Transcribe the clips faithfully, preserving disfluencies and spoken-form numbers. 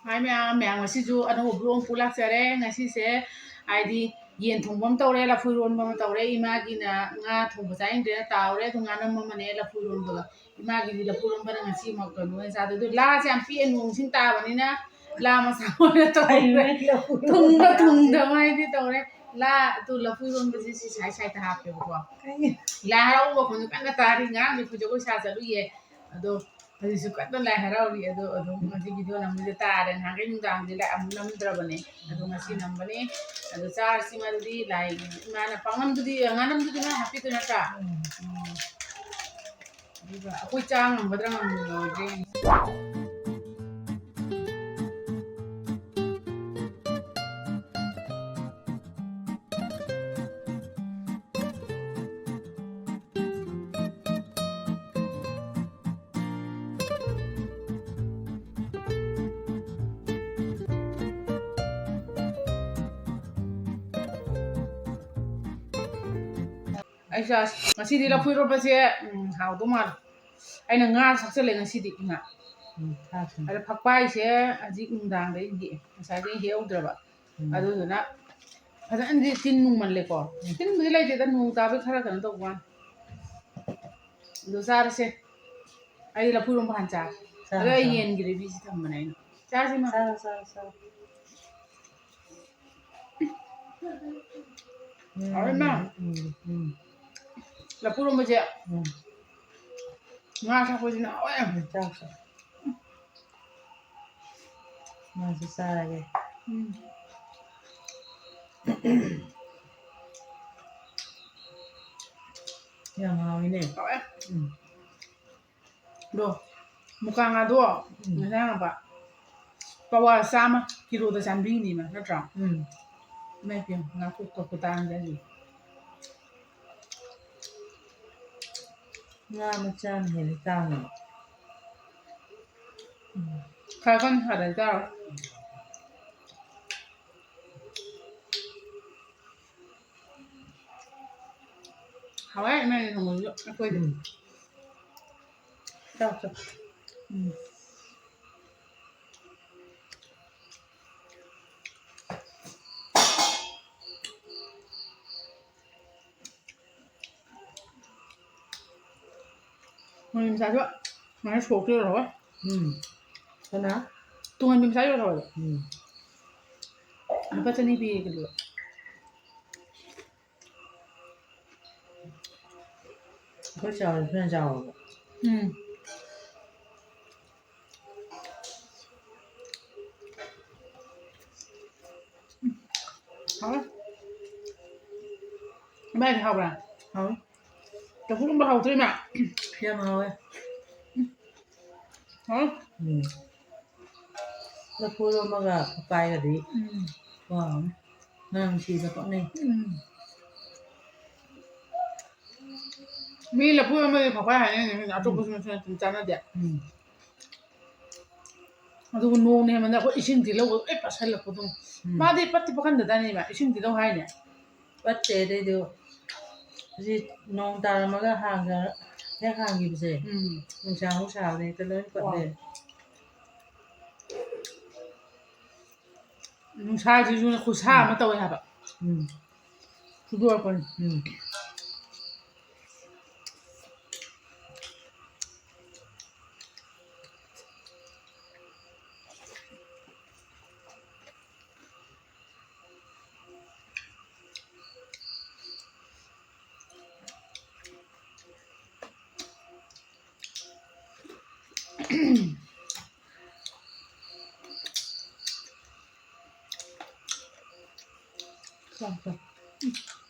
ꯍꯥꯏ ꯃꯌꯥꯝ, ꯃꯌꯥꯝ ꯉꯁꯤꯁꯨ ꯑꯅꯧꯕ vlog ꯑꯃ ꯄꯨ ꯂꯥꯛꯆꯔꯦ꯫ ꯉꯁꯤꯁꯦ ꯍꯥꯏꯗꯤ ꯌꯦꯟ ꯊꯣꯡꯕ ꯑꯃ ꯇꯧꯔꯦ, ꯂꯐꯨ ꯏꯔꯣꯟꯕ ꯑꯃ ꯇꯧꯔꯦ꯫ ꯏꯃꯥꯒꯤꯅ ꯉꯥ ꯊꯣꯡꯕ ꯆꯥꯅꯤꯡꯗ꯭ꯔꯦꯅ ꯇꯥꯎꯔꯦ, ꯑꯗꯨ ꯉꯥꯅꯝ ꯑꯃꯅꯦ, ꯂꯐꯨ ꯏꯔꯣꯟꯕꯒ꯫ ꯏꯃꯥꯒꯤꯗꯤ ꯂꯐꯨ ꯏꯔꯣꯟꯕꯅ ꯉꯁꯤ ꯑꯃ ꯀꯩꯅꯣ ꯑꯣꯏꯅ ꯆꯥꯗꯣꯏ꯫ ꯑꯗꯨ ꯂꯥꯁꯦ ꯌꯥꯝ ꯄꯤꯛꯑꯦ, ꯅꯣꯡ ꯏꯁꯤꯡ ꯇꯥꯕꯅꯤꯅ ꯂꯥ ꯃꯆꯥ ꯑꯣꯏꯅ ꯇꯧꯔꯦ꯫ ꯊꯨꯡꯒ ꯊꯨꯡꯗꯕ ꯍꯥꯏꯗꯤ ꯇꯧꯔꯦ꯫ ꯂꯥ ꯑꯗꯨ ꯂꯐꯨ ꯏꯔꯣꯟꯕꯁꯦ ꯁꯤ ꯁꯥꯏ ꯁꯥꯏꯗ ꯍꯥꯞꯄꯦꯕꯀꯣ꯫ ꯂꯥꯏ ꯍꯔꯥꯎꯕ ꯃꯈꯣꯟꯁꯨ ꯀꯟꯅ ꯇꯥꯔꯤ꯫ ꯉꯔꯥꯡꯁꯨ ꯑꯩꯈꯣꯏ ꯖꯒꯣꯏ ꯁꯥ ꯆꯠꯂꯨꯌꯦ꯫ ꯑꯗꯣ ꯍꯧꯖꯤꯛꯁꯨ ꯀꯟꯅ ꯂꯥꯏ ꯍꯔꯥꯎꯔꯤ꯫ ꯑꯗꯣ ꯑꯗꯨꯝ ꯉꯁꯤ ꯚꯤꯗꯤꯑꯣ ꯅꯝꯕꯁꯦ ꯇꯥꯔꯦ꯫ ꯅꯍꯥꯟꯈꯩ ꯅꯨꯡꯗꯥꯡꯗꯤ ꯂꯥꯏ ꯑꯃꯨꯛ ꯅꯝꯗ꯭ꯔꯕꯅꯦ꯫ ꯑꯗꯣ ꯉꯁꯤ ꯅꯝꯕꯅꯦ꯫ ꯑꯗꯣ ꯆꯥꯔꯁꯤ ꯃꯗꯨꯗꯤ ꯂꯥꯏ ꯏꯃꯥꯅ ꯄꯥꯛꯅꯝꯗꯨꯗꯤ, ꯉꯥꯅꯝꯗꯨꯗꯤ ꯃꯥ ꯍꯥꯞꯄꯤꯗꯣꯏ ꯅꯠꯇ꯭ꯔꯥ? ꯎꯝ꯫ ꯑꯗꯨꯒ ꯑꯩꯈꯣꯏ ꯆꯥ ꯉꯝꯒꯗ꯭ꯔꯥ ꯉꯝꯃꯣꯏꯗ꯭ꯔꯥ ꯌꯦꯡꯁꯤ꯫ ꯑꯩꯁꯨ ꯑꯁ, ꯉꯁꯤꯗꯤ ꯂꯐꯨ ꯏꯔꯣꯟꯕꯁꯦ, ꯎꯝ, ꯍꯥꯎꯗꯧ ꯃꯥꯜꯂꯦ꯫ ꯑꯩꯅ ꯉꯥ ꯊꯥꯛꯆꯜꯂꯦ ꯉꯁꯤꯗꯤ, ꯉꯥ꯫ ꯎꯝ, ꯊꯥꯛꯁꯤꯅꯦ꯫ ꯑꯗ ꯐꯛꯄꯥꯏꯁꯦ ꯍꯧꯖꯤꯛ ꯅꯨꯡꯗꯥꯡꯗ ꯑꯩꯅ ꯍꯦꯛꯑꯦ, ꯉꯁꯥꯏꯗꯩ ꯍꯦꯛꯍꯧꯗ꯭ꯔꯕ꯫ ꯎꯝ꯫ ꯑꯗꯨꯗꯨꯅ ꯐꯖꯅꯗꯤ ꯇꯤꯟ ꯅꯨꯡꯃꯜꯂꯦꯀꯣ꯫ ꯎꯝ꯫ ꯇꯤꯟꯕꯨꯗꯤ ꯂꯩꯇꯦꯗ, ꯅꯣꯡ ꯇꯥꯕꯩ ꯈꯔ ꯀꯩꯅꯣ ꯇꯧꯕ ꯋꯥꯅꯤ꯫ ꯑꯗꯣ ꯆꯥꯔꯁꯦ꯫ ꯑꯩꯗꯤ ꯂꯐꯨ ꯏꯔꯣꯝꯕ ꯍꯥꯟꯅ ꯆꯥꯒꯦ꯫ ꯆꯥꯔꯣ, ꯑꯗꯣ ꯑꯩ ꯆꯥꯔꯣ꯫ ꯌꯦꯟꯒꯤ ꯒ꯭ꯔꯦꯚꯤꯁꯤ ꯊꯝꯕꯅꯦ ꯑꯩꯅ꯫ ꯆꯥꯔꯁꯤ ꯃꯥ꯫ ꯆꯥꯔꯣ, ꯆꯥꯔꯣ, ꯆꯥꯔꯣ꯫ ꯎꯝ, ꯍꯥꯎꯋꯦ ꯃꯥ꯫ ꯎꯝ, ꯎꯝ꯫ ꯂꯐꯨ ꯏꯔꯣꯝꯕꯁꯦ ꯎꯝ꯫ ꯉꯥ ꯊꯥꯛꯄꯁꯤꯅ ꯍꯥꯎꯋꯦ꯫ ꯎꯝ, ꯆꯥꯎ, ꯆꯥꯎ꯫ ꯃꯥꯁꯨ ꯆꯥꯔꯒꯦ꯫ ꯎꯝ꯫ ꯌꯥꯝ ꯍꯥꯎꯋꯤꯅꯦ꯫ ꯍꯥꯎꯋꯦ꯫ ꯎꯝ꯫ ꯑꯗꯣ ꯃꯨꯀꯥ ꯉꯥꯗꯣ ꯎꯝ꯫ ꯉꯁꯥꯏ ꯍꯪꯉꯛꯄ ꯄꯋꯥ ꯆꯥꯝꯃ, ꯀꯤꯂꯣꯗ ꯆꯥꯝꯃꯔꯤꯅꯦꯕ, ꯅꯠꯇ꯭ꯔꯣ? ꯎꯝ꯫ ꯏꯃꯥꯏ ꯄꯦꯝꯃ, ꯉꯥ ꯀꯣꯛꯇ ꯈꯨꯇꯥꯡꯗꯤ ꯑꯗꯨꯗꯤ꯫ ꯉꯥ ꯃꯆꯥꯅ ꯍꯦꯟꯅ ꯇꯥꯡꯉꯦ꯫ ꯎꯝ꯫ ꯈꯔ ꯀꯟꯅ ꯁꯥꯗꯗꯤ ꯆꯥꯔꯣꯏ꯫ ꯍꯋꯥꯏ ꯏꯃꯥꯏ ꯊꯣꯡꯕꯁꯨ ꯑꯩꯈꯣꯏꯗꯤ꯫ ꯎꯝ꯫ ꯆꯥꯎ, ꯆꯥꯎ꯫ ꯎꯝ꯫ ꯇꯨꯡꯍꯟꯕꯤ ꯃꯆꯥꯁꯨ ꯁꯨꯃꯥꯏꯅ ꯁꯣꯛꯇ ꯌꯣꯜꯍꯧꯋꯦ꯫ ꯎꯝ꯫ ꯀꯅꯥ? ꯇꯨꯡꯍꯟꯕꯤ ꯃꯆꯥ ꯌꯣꯜꯍꯧꯋꯦꯕ꯫ ꯎꯝ꯫ ꯂꯨꯄꯥ ꯆꯅꯤ ꯄꯤꯌꯦ ꯀꯤꯂꯣ꯫ ꯑꯩꯈꯣꯏ ꯆꯥꯎꯔꯁꯨ ꯌꯥꯝ ꯆꯥꯎꯔꯕ꯫ ꯎꯝ꯫ ꯍꯥꯎꯋꯦ꯫ ꯏꯃꯥꯏꯗꯤ ꯍꯥꯎꯕ꯭ꯔꯥ? ꯍꯥꯎꯋꯦ꯫ ꯂꯐꯨ ꯏꯔꯣꯝꯕ ꯍꯥꯎꯇ꯭ꯔꯣ, ꯏꯃꯥ? ꯌꯥꯝ ꯍꯥꯎꯋꯦ꯫ ꯍꯥꯎꯋꯦ? ꯎꯝ꯫ ꯂꯐꯨ ꯏꯔꯣꯝꯕꯒ ꯐꯛꯄꯥꯏꯒꯗꯤ ꯎꯝ꯫ ꯋꯥ ꯑꯃ꯫ ꯃꯅꯝ ꯅꯨꯡꯁꯤꯕ ꯄꯛꯅꯩ꯫ ꯎꯝ꯫ ꯃꯤ ꯂꯐꯨ ꯏꯔꯣꯝꯕꯗꯤ ꯐꯛꯄꯥꯏ ꯍꯥꯏꯅꯩꯅꯦ, ꯃꯤꯅ ꯑꯇꯣꯞꯄꯁꯨ ꯎꯝ꯫ ꯃꯊꯦꯜ ꯑꯗꯨꯝ ꯆꯥꯟꯅꯗꯦ꯫ ꯎꯝ꯫ ꯑꯗꯨꯒ ꯅꯣꯡꯅ ꯍꯦꯟꯃꯟꯗꯅ ꯑꯩꯈꯣꯏ ꯏꯁꯤꯡ ꯇꯤꯜꯍꯧꯒ ꯂꯣꯏ ꯄꯠꯁꯜꯂꯛꯄꯗꯣ꯫ ꯎꯝ꯫ ꯃꯥꯗꯤ ꯄꯠꯇꯤ ꯄꯠꯀꯟꯗꯗꯥꯏꯅꯦ ꯏꯃꯥ? ꯏꯁꯤꯡ ꯇꯤꯜꯍꯧ ꯍꯥꯏꯅꯦ? ꯄꯠꯇꯦ, ꯑꯗꯨꯏꯗꯨ ꯍꯧꯖꯤꯛ ꯅꯣꯡ ꯇꯥꯔꯝꯃꯒ ꯍꯥꯡꯒ-, ꯍꯦꯛ ꯍꯥꯡꯈꯤꯕꯁꯦ, ꯎꯝ꯫ ꯅꯨꯡꯁꯥ ꯑꯃꯨꯛ ꯁꯥꯕꯗ ꯍꯦꯛꯇ ꯂꯣꯏ ꯄꯠꯂꯦ꯫ ꯋꯥ꯫ ꯅꯨꯡꯁꯥꯁꯤꯁꯨꯅꯦ ꯈꯨꯠꯁꯥ ꯎꯝ꯫ ꯑꯃ ꯇꯧꯋꯦ ꯍꯥꯏꯕ꯫ ꯎꯝ꯫ ꯐꯨꯗꯣꯔꯛꯄꯅꯤ꯫ ꯎꯝ꯫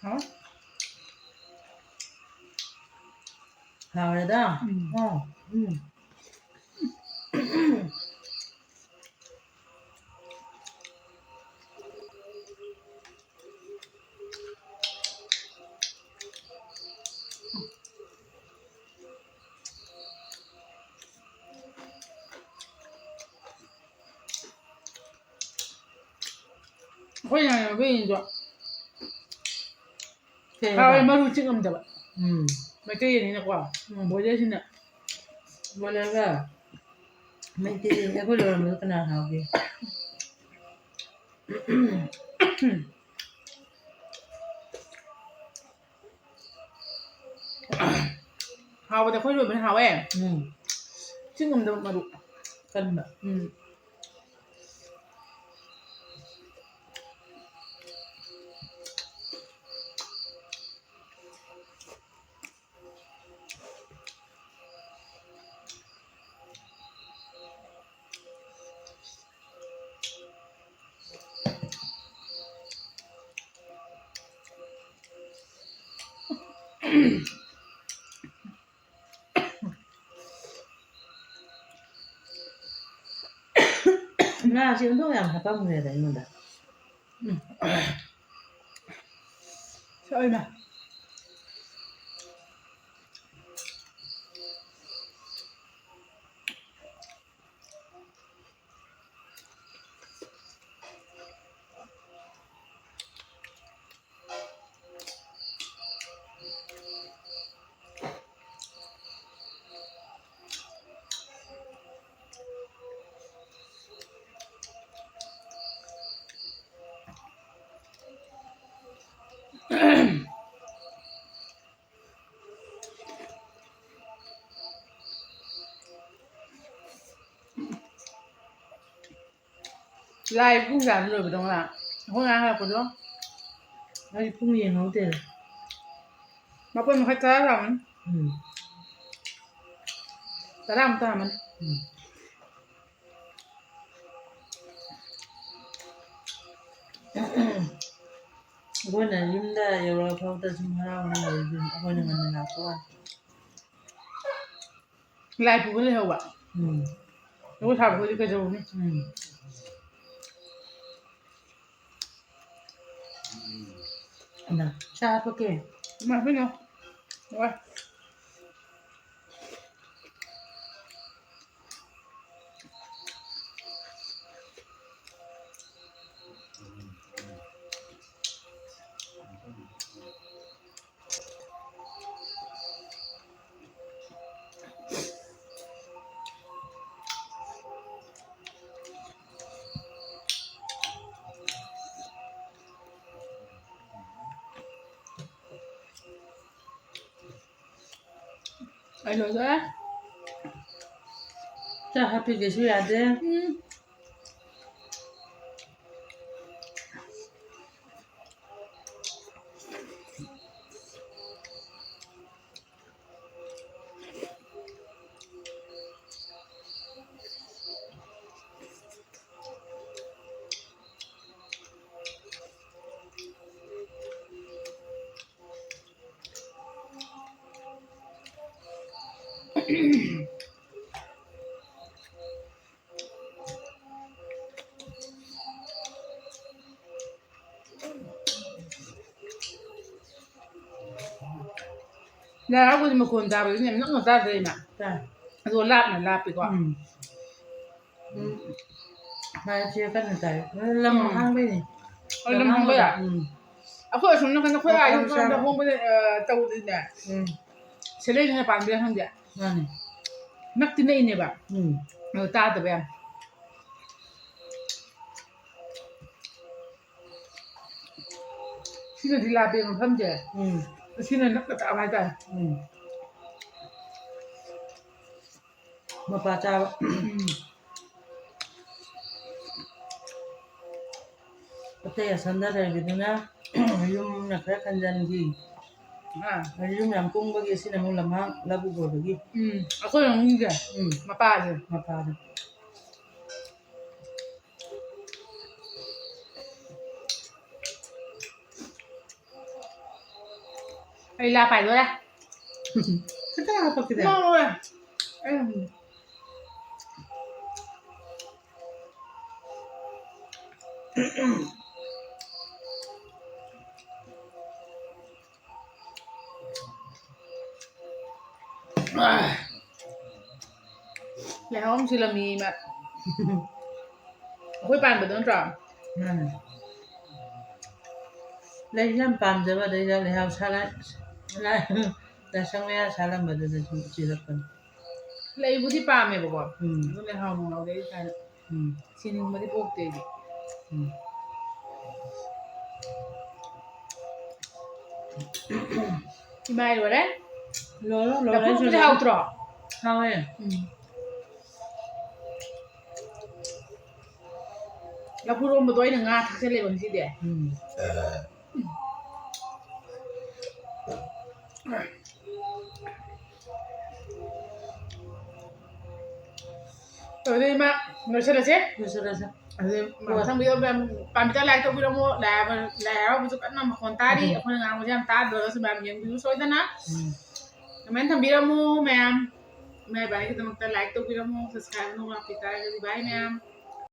ꯍꯥꯎ? ꯍꯥꯎꯔꯦꯗ꯫ ꯎꯝ꯫ ꯑꯣ, ꯎꯝ꯫ ꯑꯩꯈꯣꯏ ꯏꯃꯥꯟꯅꯕꯤꯁꯤꯡꯗꯣ ꯀꯩ ꯍꯥꯏꯕ? ꯍꯥꯎꯋꯦ, ꯃꯔꯨ ꯆꯤꯛ ꯉꯝꯗꯕ꯫ ꯎꯝ꯫ ꯃꯩꯇꯩ ꯌꯦꯟꯅꯤꯅꯀꯣ, ꯎꯝ꯫ ꯕꯣꯏꯂꯔꯁꯤꯅ꯫ ꯕꯣꯏꯂꯔꯒ ꯃꯩꯇꯩ ꯌꯦꯟ ꯑꯩꯈꯣꯏ ꯂꯣꯏꯔꯝꯕꯗꯣ ꯀꯅꯥ ꯍꯥꯎꯒꯦ? ꯍꯥꯎꯕꯗꯤ ꯑꯩꯈꯣꯏ ꯂꯣꯏꯕꯅ ꯍꯥꯎꯋꯦ꯫ ꯎꯝ꯫ ꯆꯤꯡ ꯉꯝꯗꯕ ꯃꯔꯨ꯫ ꯀꯟꯕ꯫ ꯎꯝ꯫ ꯉꯥꯁꯦ ꯑꯣꯟꯊꯣꯛ ꯌꯥꯝ ꯍꯥꯞꯄꯝꯈ꯭ꯔꯦꯗ ꯑꯩꯉꯣꯟꯗ꯫ ꯎꯝ꯫ ꯁꯣꯏꯃ꯫ ꯂꯥꯏ ꯄꯨꯡ ꯀꯌꯥꯗ ꯂꯣꯏꯕꯗꯣ ꯉꯔꯥꯡ? ꯑꯩꯈꯣꯏ ꯉꯔꯥꯡ ꯍꯜꯂꯛꯄꯗꯣ? ꯑꯩ ꯄꯨꯡ ꯌꯦꯡꯍꯧꯗꯦ꯫ ꯃꯥꯄꯟ ꯃꯈꯥꯏ, ꯇꯔꯥ ꯇꯥꯔꯝꯃꯅꯤ꯫ ꯎꯝ꯫ ꯇꯔꯥꯃꯨꯛ ꯇꯥꯔꯝꯃꯅꯤ꯫ ꯎꯝ꯫ ꯑꯩꯈꯣꯏꯅ ꯌꯨꯝꯗ ꯌꯧꯔꯛꯑ ꯐꯥꯎꯗ ꯁꯨꯝ ꯍꯔꯥꯎꯅ ꯂꯩꯔꯤꯗꯨꯅꯤ꯫ ꯑꯩꯈꯣꯏꯅ ꯉꯟꯅ ꯂꯥꯛꯄ ꯋꯥꯅꯤ꯫ ꯂꯥꯏ ꯄꯨꯕ ꯂꯩꯍꯧꯕ꯫ ꯎꯝ꯫ ꯖꯒꯣꯏ ꯁꯥꯕ ꯍꯣꯏꯗꯤ ꯀꯩꯗꯧꯔꯨꯅꯤ? ꯎꯝ꯫ ꯏꯃꯥ, ꯆꯥ ꯊꯛꯀꯦ꯫ ꯏꯃꯥ, ꯀꯩꯅꯣ? ꯋꯥ꯫ ꯂꯣꯏꯗꯣꯔꯦ꯫ ꯆꯥꯛ ꯍꯥꯞꯄꯤꯒꯦꯁꯨ ꯌꯥꯗꯦ꯫ ꯎꯝ꯫ ꯂꯥꯏ ꯍꯔꯥꯎꯕꯗꯤ ꯃꯈꯣꯟ ꯇꯥꯕꯗꯤ ꯌꯥꯝ ꯅꯛꯅ ꯇꯥꯗ꯭ꯔꯦ ꯏꯃꯥ꯫ ꯇꯥꯏ꯫ ꯑꯗꯣ ꯂꯥꯞꯅ ꯂꯥꯞꯄꯤꯀꯣ꯫ ꯎꯝ꯫ ꯎꯝ꯫ ꯃꯥꯏ ꯆꯦ ꯀꯟꯅ ꯇꯥꯏ꯫ ꯂꯝ ꯎꯝ꯫ ꯍꯥꯡꯕꯩꯅꯦ꯫ ꯍꯣꯏ, ꯂꯝ ꯂꯝ ꯍꯥꯡꯕ ꯍꯥꯡꯕꯩ꯫ ꯌꯥ-, ꯎꯝ꯫ ꯑꯩꯈꯣꯏ ꯑꯁꯣꯝ ꯅꯥꯀꯟꯗ ꯑꯩꯈꯣꯏ ꯃꯐꯝ ꯑꯥ ꯌꯨꯝ ꯁꯣꯝꯗ ꯆꯥꯕ꯫ ꯍꯣꯡꯕꯗ, ꯑ, ꯇꯧꯗꯣꯏꯅꯦ꯫ ꯎꯝ꯫ ꯁꯦꯂꯦꯡꯅ ꯄꯥꯟꯕꯤꯔ ꯈꯪꯗꯦ꯫ ꯃꯥꯅꯦ꯫ ꯅꯛꯇꯤ ꯅꯛꯏꯅꯦꯕ꯫ ꯎꯝ꯫ ꯑꯗꯣ ꯇꯥꯗꯕ ꯌꯥꯝ꯫ ꯁꯤꯅꯗꯤ ꯂꯥꯞꯄꯦ ꯃꯐꯝꯁꯦ꯫ ꯎꯝ꯫ ꯁꯤꯅ ꯅꯛꯅ ꯇꯥꯕ ꯍꯥꯏꯇꯥꯔꯦ꯫ ꯎꯝ꯫ ꯃꯄꯥ ꯆꯥꯕ꯫ ꯎꯝ꯫ ꯑꯇꯩ ꯑꯁꯣꯝꯗ ꯂꯩꯕꯗꯨꯅ ꯌꯨꯝꯅ ꯈꯔ ꯈꯟꯖꯟꯈꯤ꯫ ꯑꯥ꯫ ꯌꯨꯝ ꯌꯥꯝ ꯀꯨꯡꯕꯒꯤ ꯁꯤꯅ ꯑꯃꯨꯛ ꯂꯝꯍꯥꯡ ꯂꯧꯕꯨꯛ ꯑꯣꯏꯕꯒꯤ꯫ ꯎꯝ, ꯑꯩꯈꯣꯏ ꯃꯅꯨꯡꯁꯦ꯫ ꯎꯝ꯫ ꯃꯄꯥꯁꯦ꯫ ꯃꯄꯥꯁꯦ꯫ ꯑꯩ ꯂꯥ ꯄꯥꯏꯗꯣꯔꯦ꯫ ꯈꯤꯇꯪ ꯍꯥꯞꯄꯛꯈꯤꯗꯦ꯫ ꯉꯧꯔꯦ꯫ ꯑꯩ ꯂꯩꯍꯥꯎ ꯑꯃ ꯁꯤꯜꯂꯝꯃꯤ ꯏꯃꯥ꯫ ꯑꯩꯈꯣꯏ ꯄꯥꯟꯕꯗꯣ ꯅꯠꯇ꯭ꯔꯣ? ꯃꯥꯅꯦ꯫ ꯂꯩꯁꯦ ꯌꯥꯝ ꯄꯥꯝꯖꯕ, ꯑꯗꯩꯗ ꯂꯩꯍꯥꯎ ꯁꯥꯠꯂ-, ꯂꯥꯏꯁꯪ ꯃꯌꯥ ꯁꯥꯠꯂꯝꯕꯗꯨꯗ ꯁꯨꯝ ꯆꯤꯜꯂꯛꯄꯅꯤ꯫ ꯂꯩꯕꯨꯗꯤ ꯄꯥꯝꯃꯦꯕꯀꯣ꯫ ꯎꯝ꯫ ꯑꯗꯨ ꯂꯩꯍꯥꯎ ꯅꯨꯡꯍꯥꯎꯗꯤ ꯑꯩ ꯀꯌꯥ ꯎꯝ꯫ ꯁꯤꯅꯤꯡꯕꯗꯤ ꯄꯣꯛꯇꯦ ꯑꯩꯗꯤ꯫ ꯎꯝ꯫ ꯏꯃꯥ ꯂꯣꯏꯔꯦ꯫ ꯂꯣꯏꯔꯣ, ꯂꯣꯏꯔꯣ, ꯂꯐꯨ ꯑꯩꯁꯨ ꯏꯔꯣꯝꯕꯗꯤ ꯂꯣꯏꯔꯦ꯫ ꯍꯥꯎꯇ꯭ꯔꯣ? ꯍꯥꯎꯋꯦ꯫ ꯎꯝ꯫ ꯂꯐꯨ ꯏꯔꯣꯝꯕꯗꯣ ꯑꯩꯅ ꯉꯥ ꯊꯥꯛꯆꯜꯂꯦꯕ ꯉꯁꯤꯗꯤ꯫ ꯎꯝ꯫ ꯑꯗꯨꯗꯤ ꯏꯃꯥ, ꯂꯣꯏꯁꯤꯜꯂꯁꯦ꯫ ꯂꯣꯏꯁꯤꯜꯂꯁꯦ꯫ ꯑꯗꯨꯗꯤ ꯃꯊꯪ video ꯃꯌꯥꯝ ꯄꯥꯝꯕꯤꯗ like ꯇꯧꯕꯤꯔꯝꯃꯣ꯫ ꯂꯥꯏ ꯍꯔꯥꯎꯕ-, ꯂꯥꯏ ꯍꯔꯥꯎꯕꯁꯨ ꯀꯟꯅ ꯃꯈꯣꯟ ꯇꯥꯔꯤ꯫ ꯎꯝ꯫ ꯑꯩꯈꯣꯏꯅ ꯉꯥꯡꯕꯁꯦ ꯌꯥꯝ ꯇꯥꯗ꯭ꯔꯒꯁꯨ ꯃꯌꯥꯝ ꯌꯦꯡꯕꯤꯌꯨ ꯁꯣꯏꯗꯅ꯫ ꯎꯝ꯫ Comment ꯊꯝꯕꯤꯔꯝꯃꯨ ꯃꯌꯥꯝ꯫ ꯏꯃꯥ ꯏꯕꯥꯅꯤꯒꯤꯗꯃꯛꯇ like ꯇꯧꯕꯤꯔꯝꯃꯨ, subscribe ꯑꯃ ꯂꯥꯛꯄꯤ ꯇꯥꯔꯒꯗꯤ꯫ Bye ꯃꯌꯥꯝ꯫